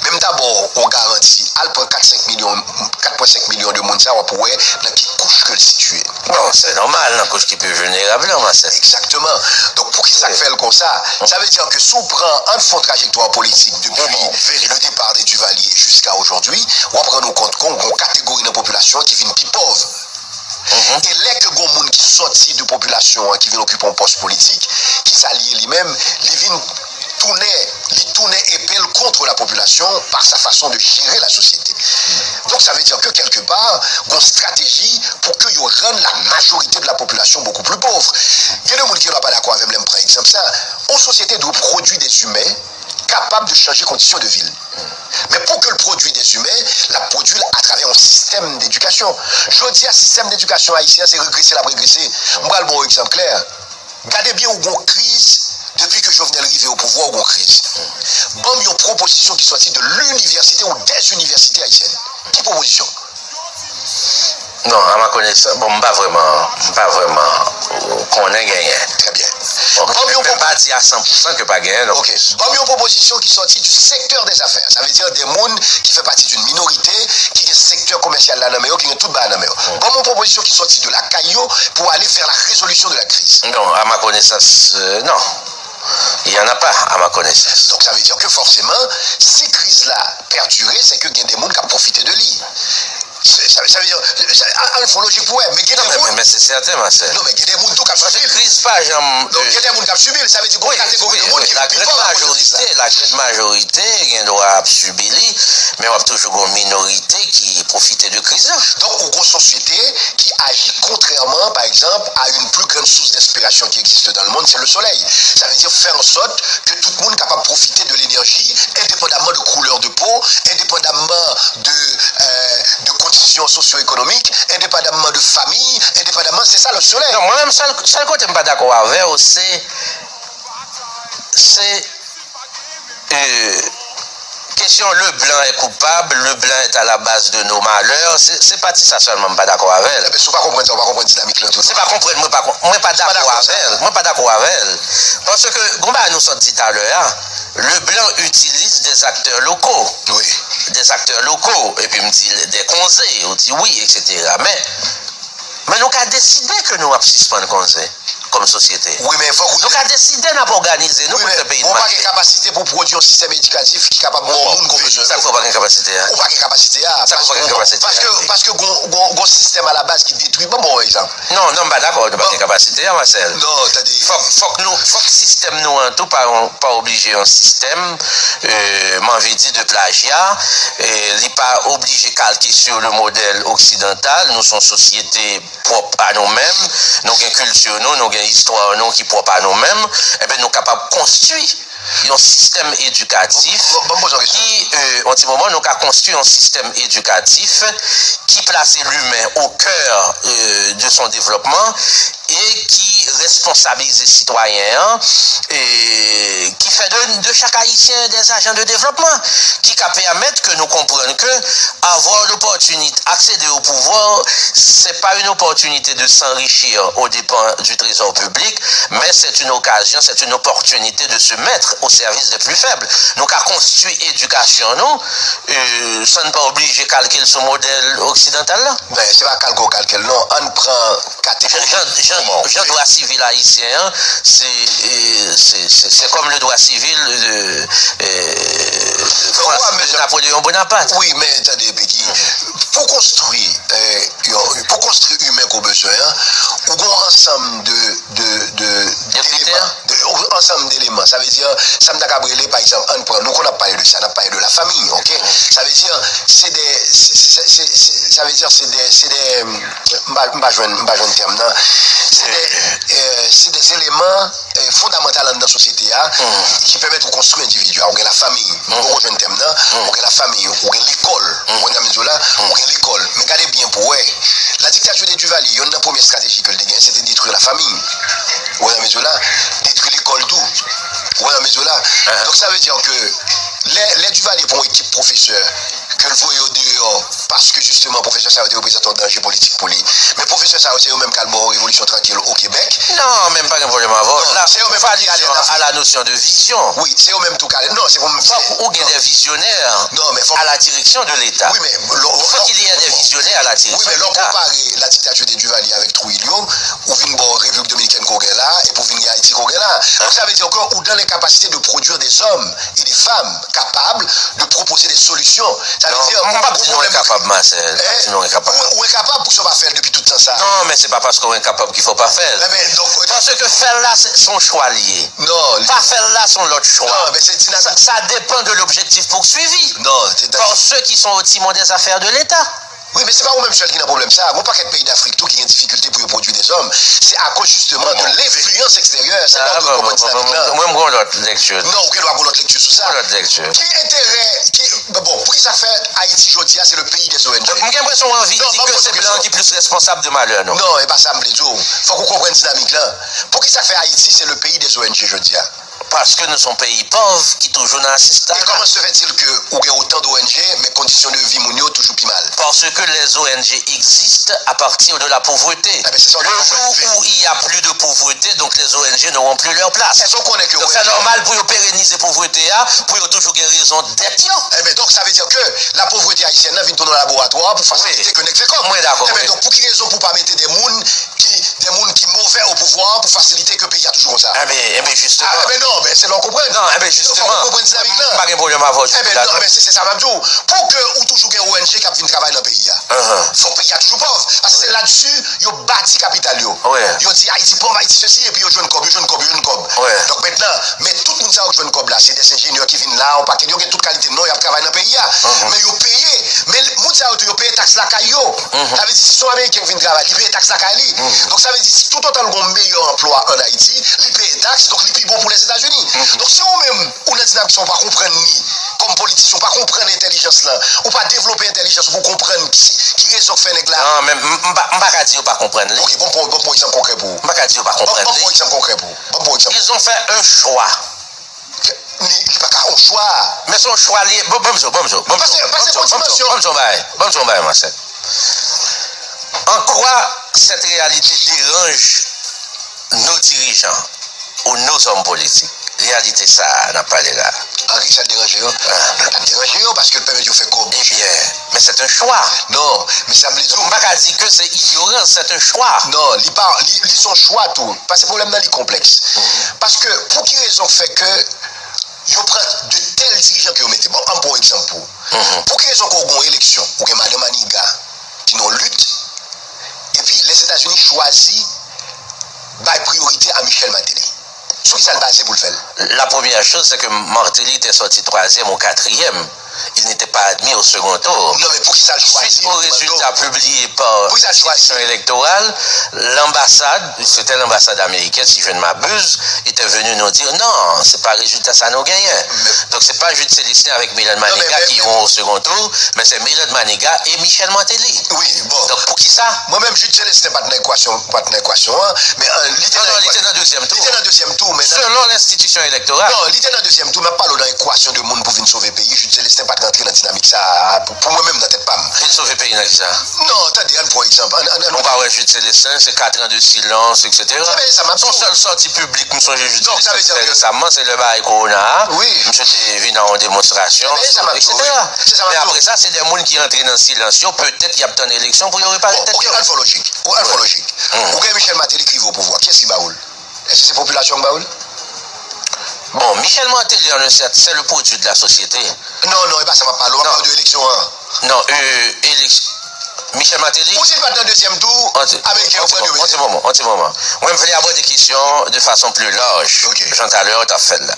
Men m ta ba w yon garanti, al pran kat senk milyon, kat pwen senk milyon de moun sa, w ap wè nan ki kouch ke l sitiye. Bon, se nòmal nan kouch ki pi vilnerab lan, Marcel. Exactement. Donk, poukisa k fè l konsa? Sa vle di ke si w pran, ann fè yon trajektwa politik depi le départ de Duvalier jusqu'à aujourd'hui, w ap rann ou kont ke gon kategori nan popilasyon ki vin pi pòv. E lè ke gon moun ki sòti de popilasyon an, ki vin okipe yon pòs politik, kisa l ye li menm? Li vin tounen, li tounen epe l contre la population par sa façon de gérer la société. Donk, sa vle di ke kèlke pa, gon strateji pou ke yo rann la majorité de la population beaucoup plus pauvre. Gen de moun ki va pa dakò avè m lè m pran egzanp sa. Yon sosyete dwe pwodui des humains capables de changer condition de vie l. Men pou ke l pwodui des humains, l ap pwodui l atravè yon sistèm dedikasyon. Jodi a, sistèm dedikasyon ayisyen an se regrese l ap regrese. M pral ba w yon egzanp klè. Gade byen, ou gon kriz, depi ke Jovenel rive o pouvwa, ou gon kriz. Ban m yon pwopozisyon ki sòti de l'université ou des universités haïtiennes. Ki pwopozisyon? Non, a ma konesans, bon, m pa vrèman, m pa vrèman konnen genyen. Très bien. Bon, men m pa di a san pou san ke pa genyen non. Ok. Ban m yon pwopozisyon ki sòti du secteur des affaires. Sa vle di de moun ki fè pati d'une minorité, ki gen sektè komèsyal la nan men yo, ki gen tout bagay nan men yo. Ban m yon pwopozisyon ki sòti de lakay yo pou ale vers la résolution de la crise. Non, a ma konesans, euh, non. Il y en a pas, à ma connaissance. Donk, sa vle di ke fòseman, si kriz la pèdire, se ke gen de moun k ap pwofite de li. Sa vle di, an fon lojik pou wè, men gen de moun. Men se sèten, Marcel. Non, men gen de moun tou k ap sibi l. Kriz pa janm. Donk, gen de moun k ap sibi l, sa vle di gon kategori de moun ki vin pi pòv akoz de kriz la. La grande majorité, la grande majorité gen dwa ap sibi li, men w ap toujou gon minorite ki pwofite de kriz la. Donk, ou gon sosyete ki aji kontrèman, par exemple, à une plus grande source d'inspiration qui existe dans le monde, c'est le soleil. Ça veut dire faire en sorte que tout le monde est capable de profiter de l'énergie, indépendamment de couleur de peau, indépendamment de, euh, de conditions socio-économiques, indépendamment de famille, indépendamment, c'est ça le soleil. Non, mwen menm, sèl, sèl kote m pa dakò avè w, se, se, euh, kesyon le blanc est coupable, le blanc est à la base de nos malheurs, se, se pati sa sèlman m pa dakò avè l. Ebyen, si w pa konprann sa, w pa konprann dinamik lan tou. Se pa konprann, mwen pa, mwen pa dakò avè l. Mwen pa dakò avè l. Paske, gon bagay nou sot di talè a, le blanc utilise des acteurs locaux. Wi. Des acteurs locaux. Epi m di des konze, ou di wi, et cetera. Men, men nou ka deside ke nou ap sispann konze kòm sosyete. Wi, men fòk ou. Nou ka deside n ap òganize nou pou fè peyi n mache. Ou pa gen kapasite pou pwodui yon sistèm edikatif ki kapab ba yon moun gon bezwen. Sa k fè w pa gen kapasite a? Ou pa gen kapasite a. Sa k fè w pa gen kapasite a? Paske, paske gon, gon, gon sistèm a la baz ki detwi. Ban m ba w egzanp. Non, non, m pa dakò, nou pa gen kapasite a, Marcel. Non, tande. Fòk, fòk nou, fòk sistèm nou an tou pa, pa oblije yon sistèm, euh, m anvi di de plajya. Euh, li pa oblije kalke sur le modèle occidental. Nou se yon sosyete pwòp a nou menm, nou gen kilti nou, nou gen istwa nou ki pwòp a nou menm, enben nou kapab konstwi yon sistèm edikatif ki, euh, yon ti moman, nou ka konstwi yon sistèm edikatif ki plase limen au cœur, euh, de son développement e ki responsabilize sitwayen an, e ki fè de, de chak Ayisyen des agents de développement, ki ka pèmèt ke nou konprann ke avoir l'opportunité, accéder au pouvoir, c'est pas une opportunité de s'enrichir aux dépens du trésor public, mais c'est une occasion, c'est une opportunité de se mettre au service des plus faibles. Nou ka konstwi edikasyon nou, euh, san n pa oblije kalke l sou modèl oksidantal la. Ben, se pa kalke w kalke l, non. Ann pran kategori. Jan, jan, jan dwa sivil ayisyen an, se, euh, se, se, se kòm le dwa sivil de, euh, Frans, de Napoléon Bonaparte. Wi, men tande, Peggy, pou konstwi, euh, yon, pou konstwi imen ke w bezwen an, ou gon ansanm de, de, de, de kritè. yon ansanm de eleman. Sa vle di, sa m ta kab rele, pa egzanp, ann pran, nou konn ap pale de sa, n ap pale de la famille, ok? Sa vle di, se de, se, se, se, se, sa vle di, se de, se de, m pa, m pa jwenn, m pa jwenn tèm nan. Se de, euh, se de eleman, euh, fondamantal anndan sosyete a ki pèmèt ou konstwi endividi a. Ou gen la famille, m poko jwenn tèm nan, ou gen la famille, ou gen lekòl, ou konn sa m di w la, ou gen lekòl. Men gade byen pou wè, la dictature de Duvalier, youn nan premye estrateji ke l te gen, se te detwi la famille. Ou konn sa m di w la, detwi lekòl tou. Ou konn sa m di w la. Donk sa vle di ke lè, lè Duvalier pran yon ekip pwofesè, ke l voye yo deyò, paske jisteman pwofesè sa yo te reprezante yon danje politik pou li. Men pwofesè sa yo, se yo menm k al ba w revolisyon trankil o Kebèk. Non, men m pa gen pwoblèm avè w. Non, la, se yo menm tou ki ale nan Afrik. Wi, se yo menm tou ki ale. Non, se pou m. Fòk ou gen de vizyonè à la direction de l'État. Wi, men, faut qu'il y ait des visionnaires à la direction de l'État. Wi, men lè w konpare la dictature de Duvalier avèk Trujillo, ou vin bò Repiblik Dominikèn ke w gen la, epi w vin gen Ayiti ke w gen la. Donk, sa vle di ke ou dans l'incapacité de produire des hommes et des femmes capables de proposer des solutions. Sa vle di, non, m p ap di nou enkapab, Marcel. M p ap di nou enkapab. Ou, ou enkapab, poukisa w pa fè l depi tout tan sa a? Non, men se pa paske w enkapab ki fè w pa fè l. Paske fè l la, se, se yon chwa l ye. Non. Pa fè l la, se yon lòt chwa. Non, men se dinamik. Sa, sa depan de l'objectif poursuivi. Non, se... Par ceux qui sont au timon des affaires de l'État. Wi, men se pa ou menm sèl ki nan pwoblèm sa a. Gon pakèt peyi Dafrik tou ki gen difikilte pou yo pwodui dèzòm. Se akoz jisteman de lenfliyans eksteryè. Se la ou dwe konprann dinamik la. Mwen, mwen, mwen gon lòt lekti. Non, ou gen dwa gon lòt lekti sou sa. Gon lòt lekti. Ki enterè, ki, bon, poukisa fè Ayiti jodi a se le pays des O N G? M gen enpresyon w anvi di ke se blan ki plis responsab de malè nou. Non, e pa sa m vle di w. Fòk ou konprann dinamik la. Poukisa fè Ayiti se le pays des O N G jodi a? Paske nou se yon peyi pòv ki toujou nan asistana. Et comment se fait-il que ou gen otan de O N G, men kondisyon de vi moun yo toujou pi mal? Parce que les O N G existent à partir de la pauvreté. Le jour où il y a plus de pauvreté, donc les O N G n'auront plus leur place. Donk, c'est normal pou yo pérenize povrete a, pou yo toujou gen rezon dèt yo. Eben, donk, sa vle di ke la pauvreté haïtienne nan vin tounen yon laboratwa pou fasilite ke nèg fè kòb. Mwen dakò. Eben, donk, pou ki rezon pou pa mete de moun ki, de moun ki move o pouvwa pou fasilite ke peyi a toujou konsa? Eben, eben, jisteman. A, eben non, men se lè w konprann. Non, eben, jisteman. Fòk ou konprann dinamik lan. M pa gen pwoblèm avè w jodi la, non. Eben, non, men se, se sa m ap di w. Pou ke ou toujou gen O N G k ap vin travay nan peyi a, fòk peyi a toujou pòv. Paske se ladsi yo bati kapital yo. Yo di Ayiti pòv, Ayiti sesi, epi yo jwenn kòb, yo jwenn kòb, yo jwenn kòb. Donk mentnan, men tout moun sa yo k jwenn kòb la, se de enjenyè ki vin la, yon pakèt, yo gen tout kalite non, y ap travay nan peyi a. Men yo peye. Men moun sa yo tou, yo peye taks lakay yo. Sa vle di, si se yon Ameriken k vin travay, li peye taks lakay li. Donk, sa vle di, si toutotan l gon meyè anplwa ann Ayiti, li peye taks, donk li pi bon pou Lèzetazini. Donk, si ou menm, ou nan dinamik sa, ou pa konprann li, kòm politisyen, ou pa konprann entèlijans lan, ou pa devlope entèlijans ou pou konprann ki, ki rezon k fè nèg la. Non, men m, m pa, m pa ka di yo pa konprann li. Ok, bon, bon, bon, bon egzanp konkrè pou ou. M pa ka di yo pa konprann li. Bon, bon, bon egzanp konkrè pou ou. Bon, bon egzanp. Ils ont fait un choix. Li, li pa ka yon chwa. Men se yon chwa li ye. Bon, bon, bon, bon, bon, bon, bon, bon, bon, bon, bon, bon, bagay. Bon, bon, bagay, Marcel. En quoi cette réalité dérange nos dirigeants ou nos hommes politiques? Reyalite sa a n ap pale la. An ki sa l deranje yo? Ah. L pa deranje yo paske l pèmèt yo fè kòb. Ebyen, men se yon chwa. Non, men sa m vle di w. M pa ka di ke se ignorans, se yon chwa. Non, li pa, li, li se yon chwa tou. Paske pwoblèm nan li konplèks. Paske pou ki rezon k fè ke yo pran de tèl dirijan ke yo mete? Bon, an m pran yon egzanp pou ou. Pou ki rezon ke w gen yon eleksyon, ou gen Madan Maniga ki nan yon lit, epi Lèzetazini chwazi bay priyorite a Michel Martelly? Sou ki sa l baze pou l fè l? La première chose, c'est que Martelly était sorti troisième ou quatrième. Il n'était pas admis au second tour. Non, men poukisa l chwazi? Suite aux résultats publiés par l'institution électorale, l'ambassade, c'était l'ambassade américaine, si je ne m'abuse, était venue nous dire, non, c'est pas résultat ça nous gagnons. Donk, se pa Jude Célestin avèk Mylène Manigat ki iront au second tour, men se Mylène Manigat et Michel Martelly. Wi, bon. Donk, poukisa? Mwen menm, Jude Célestin pa t nan ekwasyon, pa t nan ekwasyon an, men, euh, li te nan ekwasyon. Non, non, li te nan dezyèm tou. Li te nan dezyèm tou, men nan... Selon l'institution électorale. Non, li te nan dezyèm tou, men ap pale w nan ekwasyon de moun pou vin sove peyi, Jude Célestin pa t rantre nan dinamik sa a, pou, pou mwen menm, nan tèt pa m. Vin sove peyi nan kisa? Non, tande, ann pran egzanp. Ann, ann, ann... Ou pa wè Jude Célestin, se kat an de silans, et cetera. Ebyen, sa m ap di w. Se yon sèl sòti piblik, m sonje Jude Célestin te fè resaman, se lè bagay kowona a. Wi. Misye te vin nan yon demonstrasyon, et cetera. Men apre sa, se de moun ki rantre nan silans yo, petèt y ap tann eleksyon pou yo repare tèt yo. Bon, ok, ann fè lojik. Ann fè lojik. Ou gen Michel Martelly ki rive o pouvwa. Kiyès ki ba ou l? Èske se popilasyon k ba ou l? Bon, Michel Martelly, en un certain, c'est le produit de la société. Non, non, e pa sa m ap pale w, m ap pale w de eleksyon an. Non, euh, eleksyon. Michel Martelly. Ou di l pa t nan dezyèm tou, Ameriken yo pran l, yo mete l. On ti moman, on ti moman. Mwen, m vle abòde kesyon de fason pli laj, jan talè w t ap fè l la.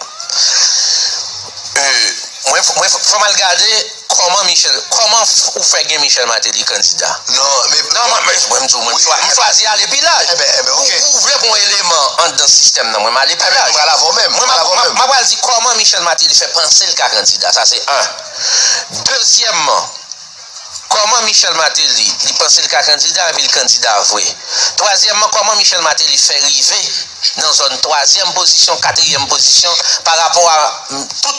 Euh, mwen, mwen, fò m al gade kòman Michel, kòman ou fè gen Michel Martelly kandida. Non, men, non, mwen, mwen, mwen, m chwa-, m chwazi ale pi laj. Ou, ou vle pran yon eleman anndan sistèm nan, mwen, m ale pi laj. Mwen, m, m, m ap pral di kòman Michel Martelly fè panse l ka kandida. Sa, se en. Dezyèmman, kòman Michel Martelly, li panse l ka kandida, epi l kandida vre? Twazyèmman, kòman Michel Martelly fè rive nan zòn twazyèm pozisyon, katriyèm pozisyon, pa rapò a, mm, tout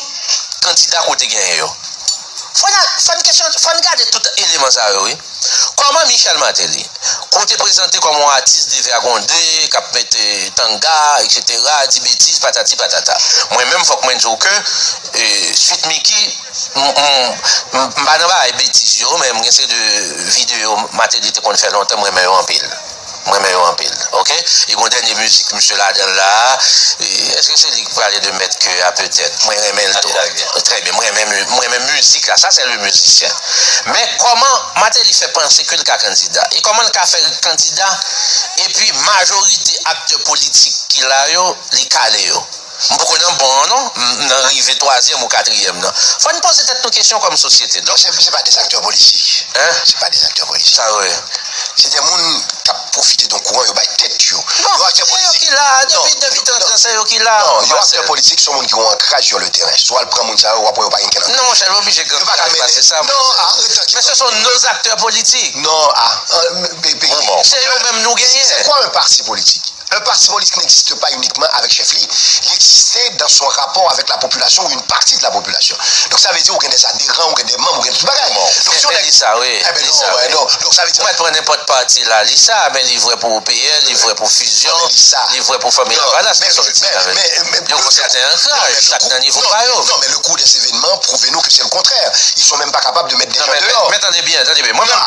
kandida ke w te genyen yo? Fò n a, fò n kesyon, fò n gade tout eleman sa yo, wi. Kòman Michel Martelly, ke w te prezante kòm yon atis devègonde, k ap mete tanga, etsetera, di betiz, patati patata. Mwen menm, fòk mwen di w ke, eh, Sweet Micky, M, m, m, m pa nan bagay betiz yo, men m gen seri de videyo Martelly te konn fè lontan, m renmen yo anpil. M renmen yo anpil, oke? E gon dènye mizik misye ladan l la a, e, èske se li ki pale de Mèt Kè a, petèt? Mwen renmen l tou. Trè byen, mwen renmen, mwen renmen mizik la, sa se le mizisyen. Men kòman Martelly fè panse ke l ka kandida? E kòman l ka fè kandida? Epi majorite aktè politik ki la yo, li kale yo. M poko nan bon an non, m nan rive twazyèm ou katriyèm nan. Fò n poze tèt nou kesyon kòm sosyete. Donk, se, se pa de aktè politik. Hein? Se pa de aktè politik. Sa vre. Se de moun k ap pwofite de kouran yo bay tèt yo. Non, yo aktè politik. Se yo ki la, depi, depi trant an, se yo ki la. Non, yo aktè politik, se yon moun ki gen yon ankraj sur le terrain. Si w al pran moun sa yo, w ap wè yo pa gen kenn ankraj. Non, monchè, nou oblije gran pase sa. Non, arrête. Mais ce sont nos acteurs politiques. Non, ah, ah, mais, mais, mais, c'est eux-mêmes nous gagnent. C'est quoi un parti politique? Un parti politique n'existe pas uniquement avec chef li. Li egziste dans son rapport avec la population ou une partie de la population. Donk sa vle di ou gen des adhérents, ou gen des membres, ou gen tout bagay. Donk si on est... Li sa, wi. Li sa, wi. Donk sa vle di... Ou mèt pran nenpòt pati la, li sa, men li vrè pou O P L, li vrè pou Fusion, li vrè pou Fanmi Lavalas, men sa w di la, men yo gon sèten ankraj, chak nan nivo pa yo. Non, men le cours des événements prouve nou que c'est le contraire. Ils sont même pas capables de mettre des gens dehors. Men tande byen, tande byen. Mwen menm,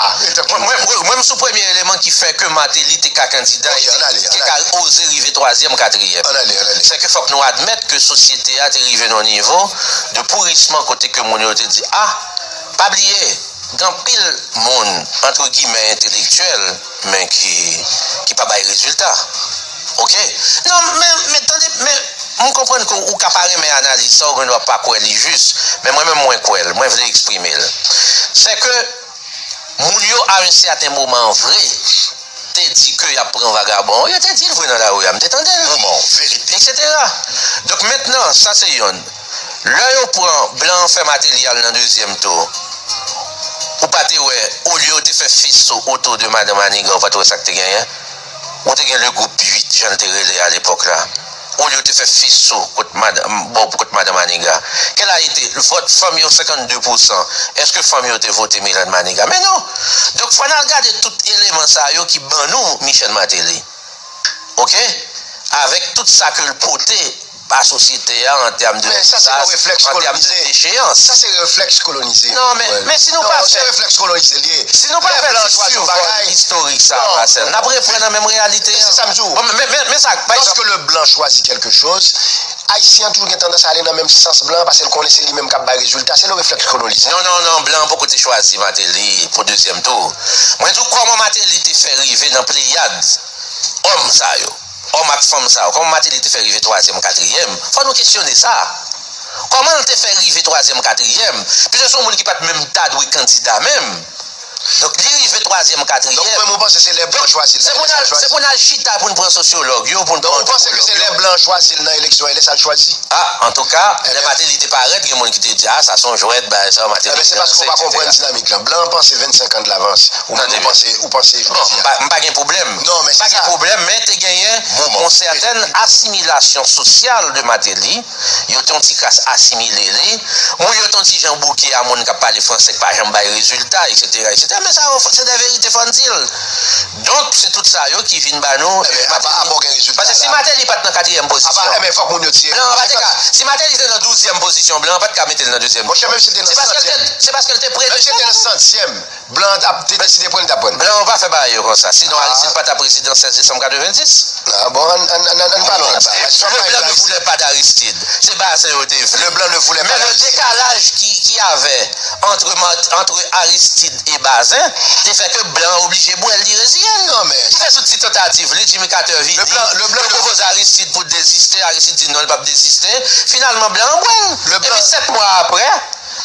mwen, mwen, mwen, mwen, m sou premye eleman ki fè ke Martelly te ka kandida e te, te ka oze rive twazyèm, katriyèm. Se ke fòk nou admèt ke sosyete a te rive nan yon nivo de pourisman kote ke moun yo te di, ah, pa bliye, gen anpil moun, entre guillemets, entelektyèl, men ki, ki pa bay rezilta. Oke? Non, men, men tande, men m konprann ke ou ka pa renmen analiz sa, ou gen dwa pa kwè li jis, men mwen menm mwen kwè l, mwen vle eksprime l. Se ke moun yo, à un certain moment vre, te di ke y ap pran vagabon. Yo te di l vre nan lari a, m te tande l. Moman, verite. Etsetera. Donk mentnan, sa se yonn. Lè yo pran blan an, fè Martelly al nan dezyèm tou, ou pa te wè, olye yo te fè festo otou de madan Maniga, ou pa te wè sa k te genyen? Ou te gen le groupe huit, jan l te rele alepòk la. Olye yo te fè festo kot madan, bò, kot madan Maniga. Quel a été le vote fanm yo, senkannde pousan? Èske fanm yo te vote Milan Maniga? Men non! Donk, fò n al gade tout eleman sa yo ki ban nou Michel Martelly. Oke? Avèk tout sa ke l pote ba sosyete a an tèm de dezas, an tèm de decheyans. Sa se reflèks kolonize. Non, men, men si nou pa fè, se reflèks kolonize li ye. Si nou pa fè ti survol istorik sa, Marcel, n ap reprann nan menm reyalite a. Se sa m di w. Bon, men, men, men sa, pa egzanp, lorsque le blanc choisit quelque chose, Ayisyen an toujou gen tandans ale nan menm sans blan an, paske l konnen se li menm k ap bay rezilta. Se le reflèks kolonize. Non, non, non, blan an poko te chwazi Martelly pou dezyèm tou. Mwen di w kòman Martelly te fè rive nan pleyad òm sa yo, òm ak fanm sa yo. Kòman Martelly te fè rive twazyèm, katriyèm? Fò nou kesyone sa. Kòman l te fè rive twazyèm, katriyèm? Piske se yon moun ki pa t menm ta dwe kandida menm. Donk, li rive twazyèm, katriyèm. Donk, ou menm, ou panse se lè blan chwazi l nan eleksyon l chwazi? Se pou n al chita pou n pran sosyològ yo, pou n pran antwopològ yo. Donk, ou panse ke se lè blan chwazi l nan eleksyon, e lè sa l chwazi? Ah, antouka, lè Martelly te parèt, gen moun ki te di, ah, sa se yon jwèt, bagay sa, Martelly te ranse, etsetera. Ebyen, se paske ou pa konprann dinamik lan. Blan an panse vennsenk an de lavans. Ou menm, ou panse, ou panse jodi a. Bon, m pa, m pa gen pwoblèm. Non, men se sa. M pa gen pwoblèm, men te genyen yon sètèn asimilasyon sosyal de Martelly. Yo te yon ti kras asimile li. Moun yo te yon ti jan bouke a moun k ap pale franse k pa janm bay rezilta, etsetera, etsetera. Men sa yo, se de verite, fò n di l. Donk, se tout sa yo ki vin ba nou. Ebyen, apa, apa w gen rezilta la? Paske si Martelly pa t nan katriyèm pozisyon, apa, ebyen, fòk moun yo tire. Blan an pa te ka. Si Martelly te nan douzyèm pozisyon, blan an pa t ka mete l nan dezyèm. Monchè, menm si l te nan santyèm. Se paske l te, se paske l te prè de. Menm si l te nan santyèm, blan an t ap te deside pran l, l t ap pran l. Blan an pa fè bagay yo konsa. Sinon, Aristide pa t ap prezidan sèz desanm katrevenndis. Ah, bon, ann, ann, ann, ann pale yon lòt bagay. Le blanc ne voulait pas d'Aristide. Se Bazin yo te vle. Le blanc ne voulait pas d'Aristide. Men le décalage qu'il y avait entre, entre Aristide e Bazin te fè ke blan an oblije bwè l, li reziye l. Non, men ki fè sou ti tantativ li, Jimmy Carter vini, yo pwopoze Aristide pou deziste, Aristide di non, li p ap deziste. Finalman, blan an bwè l. Epi sèt mwa apre,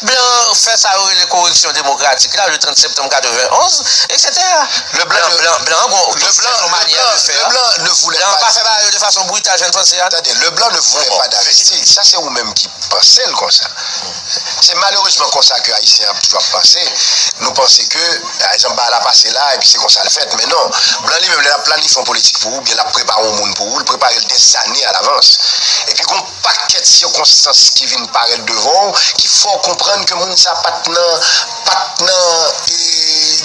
blan an fè sa yo rele koreksyon demokratik la, le trant septanm katrevenn onz, etsetera. Blan, blan, blan an gon yon manyè de fè. Blan an pa fè bagay yo de fason brital, jan n panse a. Tande, le blanc ne voulait pas d'Aristide. Sa se ou menm ki panse l konsa. Se malerezman konsa ke Ayisyen ap toujou ap panse. Nou panse ke, pa egzanp, bagay la pase la, epi se konsa l fèt. Men non, blan li menm, lè l ap planifye yon politik pou ou, oubyen l ap prepare yon moun pou ou, l prepare l dèzane alavans. Epi gon pakèt sikonstans ki vin parèt devan w, ki fè w konprann ke moun sa pa t nan, pa t nan, e,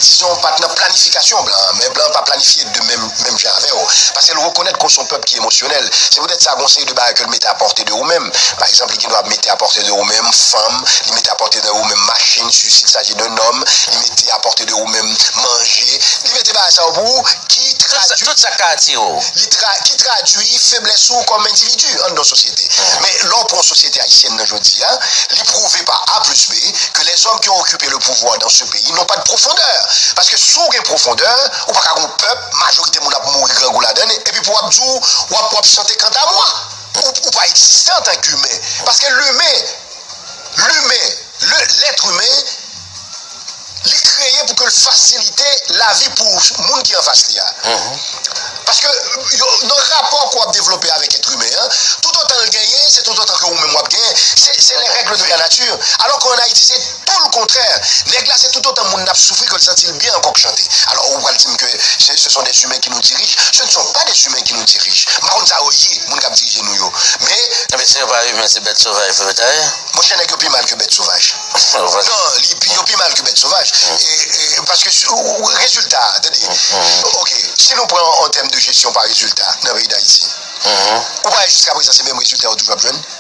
dizon, pa t nan planifikasyon blan an. Men blan an pa planifye de menm, menm jan avè w. Paske l rekonèt ke w se yon pèp ki emosyonèl. Se poutèt sa, gon seri de bagay ke l mete à portée de ou menm. Pa egzanp, li gen dwa mete à portée de ou menm fanm, li mete à portée de ou menm machin, si il s'agit d'un homme, li mete à portée de ou menm manje, li mete bagay sa yo pou ou, ki tradui, tout sa k ka atire w, li tra-, ki tradui feblès ou kòm endividi anndan yon sosyete. Men lè w pran sosyete ayisyèn nan jodi a, li pwouve pa A plis B que les hommes qui ont occupé le pouvoir dans ce pays n'ont pas de profondeur. Paske si w gen pwofondè, ou pa ka gen yon pèp, majorite moun ap mouri grangou ladan l, epi pou w ap di w, w ap, w ap chante quant à moi. Ou, ou pa egziste antanke imen. Paske limen, limen, le, lèt imen, li kreye pou ke l fasilite lavi pou moun ki anfas li a. Paske yo, nan rapò ke w ap devlope avèk èt imen an, toutotan l genyen, se toutotan ke ou menm w ap genyen. Se, se les règles de la nature. Alò ke an Ayiti, se tout le contraire. Nèg la, se toutotan moun nan ap soufri ke l santi l byen ankò k chante. Alò, ou pral di m ke ce, ce sont des humains qui nous dirigent. Ce ne sont pas des humains qui nous dirigent. M pa konn sa yo ye, moun k ap dirije nou yo. Men, men si yo pa imen, se bèt sovaj pou yo ta ye. Monchè, nèg yo pi mal ke bèt sovaj. Non, li pi, yo pi mal ke bèt sovaj. E, e, paske si, ou, ou, rezilta, tande. Ok, si nou pran an tèm de jesyon pa rezilta nan peyi Dayiti, ou pa wè jiska prezan se menm rezilta yo toujou ap jwenn?